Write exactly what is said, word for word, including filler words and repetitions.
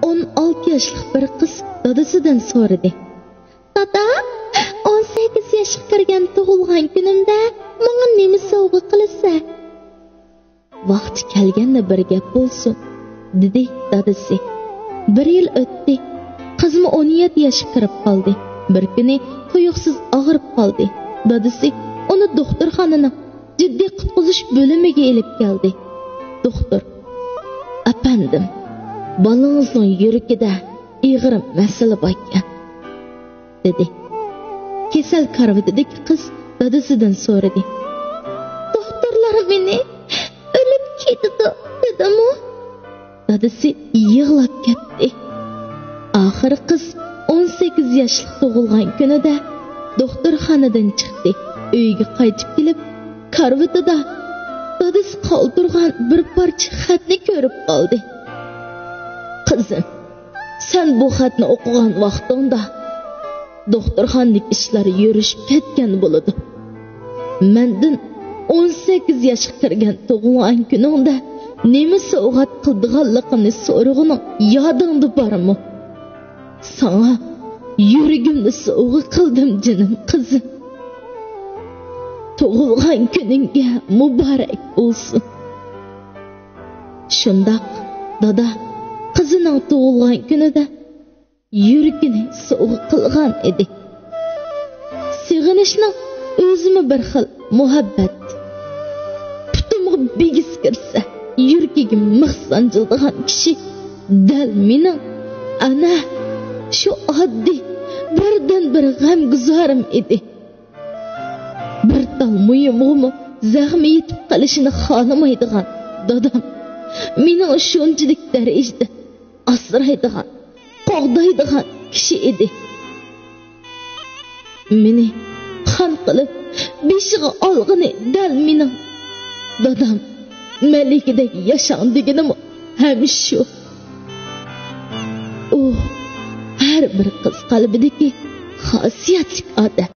ئون ئالتە ياشلىق بىر قىز دادىسىدىن سورىدى: «دادا، ئون سەككىز ياشقا كىرگەن تۇغۇلغان كۈنۈمدە ماڭا نېمە سوۋغا قىلىسەن؟» «ۋاقتى كەلگەندە بىر گەپ بولسۇن»، دېدى دادىسى. بىر يىل ئۆتتى. قىزمۇ ئون يەتتە ياشقا كىرىپ قالدى. بىر كۈنى تۇيۇقسىز ئاغرىپ قالدى. دادىسى ئۇنى دوختۇرخانىنىڭ جىددىي قۇتقۇزۇش بۆلۈمىگە ئېلىپ كەلدى. دوختۇر: «ئەپەندىم، بالىڭىزنىڭ يۈرىكىدە ئېغىر مەسىلە باركەن»، دېدى. كېسەل كارىۋىتىدىكى قىز دادىسىدىن سورىدى: «دوختۇرلار مېنى ئۆلۈپ كېتىدۇ دېدىمۇ؟» دادىسى يىغلاپ كەتتى. ئاخىرى قىز ئون سەككىز ياشلىق تۇغۇلغان كۈنىدە دوختۇرخانىدىن چىقتى. ئۆيىگە قايتىپ كېلىپ، كارىۋىتىدا دادىسى قالدۇرغان بىر پارچە خەتنى كۆرۈپ قالدى. «قىزىم، سەن بۇ خەتنى ئوقۇغان ۋاقتىڭدا دوختۇرخانىدىكى ئىشلار يۈرۈشۈپ كەتكەن بولىدۇ. مەندىن ئون سەككىز ياشقا كىرگەن تۇغۇلغان كۈنۈڭدە نېمە سوۋغات قىلىدىغانلىقىمنى سورىغىنىڭ يادىڭدا بارمۇ؟ ساڭا يۈرىكىمنى سوۋغا قىلدىم، جېنىم قىزىم. تۇغۇلغان كۈنۈڭگە مۇبارەك بولسۇن.» شۇنداق دادا قىزىنىڭ تۇغۇلغان كۈنىدە يۈرىكىنى سوۋغا قىلغان ئىدى. سېغىنىشنىڭ ئۆزىمۇ بىر خىل مۇھەببەت. پۇتۇمغا بىگىز كىرسە، يۈرىكىگە مىخ سانجىلىدىغان كىشى دەل مېنىڭ ئەنە شۇ ئاددىي بىردىنبىر غەمگۈزارىم ئىدى. بىر تال مويۇمغىمۇ زەخمى يېتىپ قېلىشىنى خالىمايدىغان دادام مېنىڭ شۇنچىلىك دەرىجىدە ئاسرايدىغان، قوغدايدىغان كىشى ئىدى. مېنى قان قىلىپ بېشىغا ئالغىنى دەل مېنىڭ دادام. مەلىكىدەك ياشاڭ دېگىنىمۇ ھەم شۇ. ئۇ ھەر بىر قىز قەلبىدىكى خاسىيەتلىك ئادەم.